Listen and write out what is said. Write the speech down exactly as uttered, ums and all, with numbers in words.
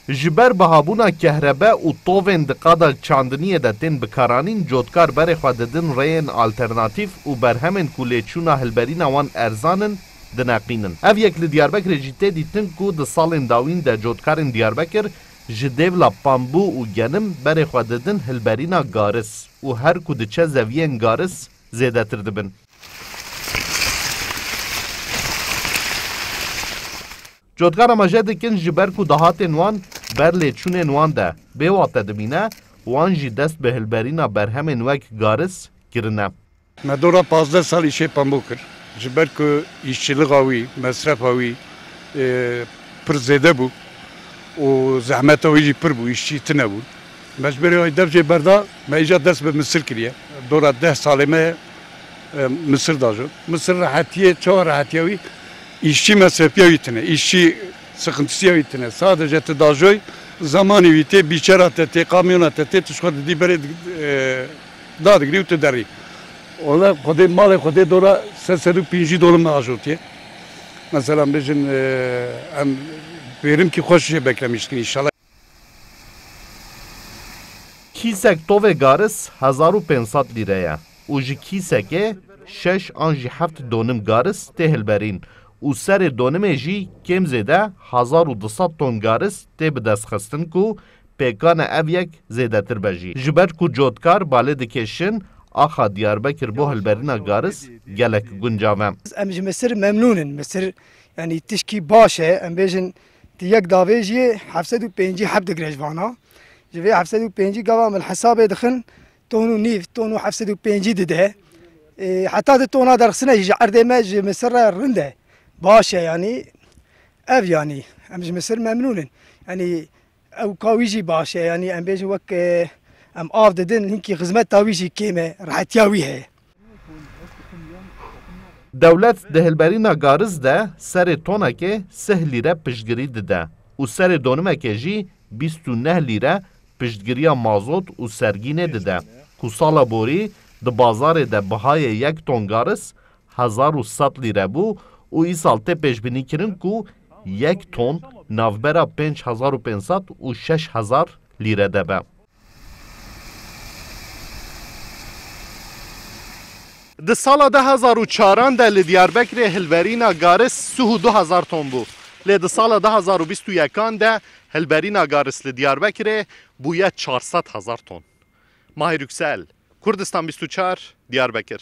Ji ber bihabûna kehrebe û tovên di qada çandiniyê de tên bikaranîn, cotkar berê xwe didin rêyên alternatîf û berhemên ku lêçûna hilberîna wan erzan in, dineqînin. Ev yek li Diyarbekirê jî tê dîtin ku di salên dawîn de cotkarên Diyarbekir ji dêvla pambû û genim berê xwe didin hilberîna garis û her ku diçe zeviyên garis zêdetir dibin. Cotkar amaje dikin ji ber ku dahatên wan ber lêçûnên wan de bêwate dimîne, wan jî dest bi hilberîna berhemên wek garis kirine. Me dora pazdeh sal îşê pambû kir. Ji ber ku îşçilixa wî, mesrefa wî, e, pir zêde bû û zehmeta wî jî pir bû, îşçî tune bûn. Me ji berê wî dev jê berda, me îca dest bi misir kiriye. Dora deh salê me, e, misir dajo. Misir rehetiyê, çawa rehetiya wî? Îşçî mesrefiya wî tune, îşçî sıkıntısı wî tune. Sadece tu dajoy, zamanî wî tê, bîçera te tê, kamyona te tê, tu ji xwe didî berê, e, dadigrî û tu derî. Ola Xwedê, malê Xwedê dora sê sed û pêncî dolim me ajotiye. Mesela bêjin, e, em verimkî xweş jê beklemiştin inşallah. Kîsek tovê garis hezar û pênc sed lîre ye û ji kîsekê şeş an jî heft donim garis tê hilberîn û serê donimê jî kêm zêde hezar û du sed ton garis tê bidestxistin ku pêkan e ev yek zêdetir be jî. Ji ber ku cotkar balê dikêşin, axa Diyarbekir bo hilberîna garis gelek guncav e. Em ji Misir memnûn in. Misir, yanî tişkî baş e. Em bêjin, di yek davê jî heft sed û pêncî heb digire ji vana. Ji vê heft sed û pêncî gava em li hesabê dixin, ton û nîv, ton û heft sed û pêncî dide. Ê, heta di tona derxisine jî ji erdê me ji Misir re rind e. Baş e, yanî ev, yanî em ji Misir memnûn in. Yanî ewka wî jî baş e, yanî em bêjin wek, e, em av didin, hinkî xizmeta wî jî kêm e, rehetiya wî heye. Dewlet di hilberîna gariz de serê tonekê sih lîre piştgirî dide û serê donimekê jî bîst û neh lîre piştgiriya mazot û sergînê dide, ku sala borî di bazarê de bihayê yek ton gariz hezar û sed lîre bû û îsal tê pêşbînîkirin ku yek ton navbera pênc hezar û pênc sed û şeş hezar lîre de be. Di sala du hezar û çaran de li Diyarbekirê hilberîna garis sih û du hezar ton bû. Lê di sala du hezar û bîst û yekan de hilberîna garis li Diyarbekirê bûye çar sed hezar ton. Mahir Yüksel, Kurdistan bîst û çar, Diyarbekir.